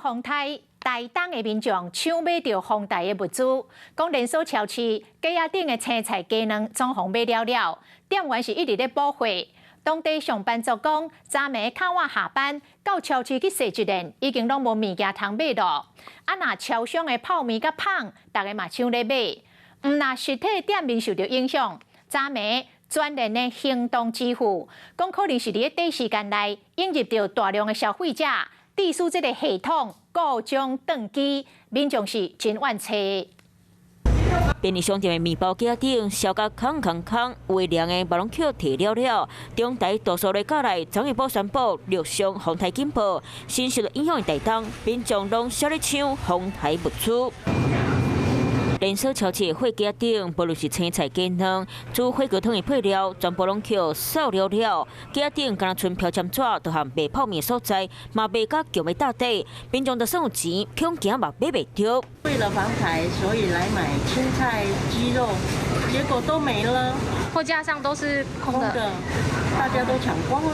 風颱，台東的民眾搶買著防台的物資，講連鎖超市架仔頂的青菜、雞卵總予買了了，店員是一直咧補貨。當地上班族講，昨暝較晚下班到超市去踅一輪，已經攏無物件通買咯。啊，若超商的泡麵佮麭，逐家嘛搶咧買。毋若實體店面受著影響，昨暝全聯的行動支付，講可能是佇咧短時間內湧入著大量的消費者，致使這个系統故障斷機，民眾是真怨氣。便利商店的麵包架頂燒甲空空空，微涼的嘛攏予提了了。中台多數的過來，指揮部宣布陸上風台警報，先受到影響的台東民眾攏痟咧搶防台物資。連鎖超市的貨架頂，無論是青菜、雞卵、煮火鍋湯的配料，全部攏予掃了了。架頂敢若賰標籤紙，就和賣泡麵所在，嘛賣甲強欲貼底，民眾就算有錢，恐驚嘛買袂著。為了防台，所以來買青菜、雞肉，結果都沒了，貨架上都是空的，大家都搶光了。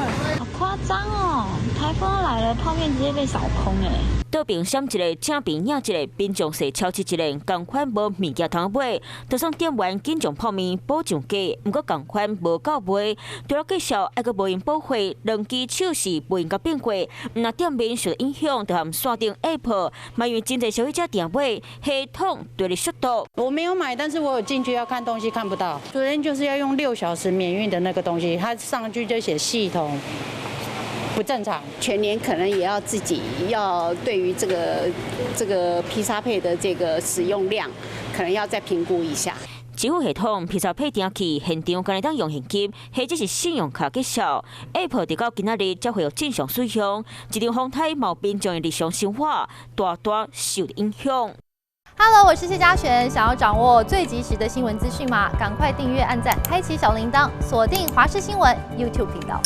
好誇張哦！颱風來了，泡麵直接被掃空哎。倒爿閃一个，正爿影一个，民眾踅超市一輪，仝款無物件通買，就算店員緊將泡麵補上架，毋過仝款無夠賣。除了介紹愛閣無閒補貨，兩支手是袂用共變過，毋若店面受影響，就和線頂 App，嘛因為真濟消費者訂買，系統對咧速度。我沒有買，但是我有進去要看東西，看不到。昨天就是要用6小時免運的那個東西，它上去就寫系統不正常。全聯可能也要自己要對於這個披薩配的這個使用量，可能要再評估一下。支付系統披薩配訂去現場，敢會當用現金，或者是信用卡結算。App 直到今仔日才恢復正常使用。這場風颱嘛民眾的日常生活大大受影響。 Hello，我是謝嘉璇。想要掌握最及時的新聞資訊嗎？趕快訂閱、按讚、開啟小鈴鐺，鎖定華視新聞 YouTube 頻道。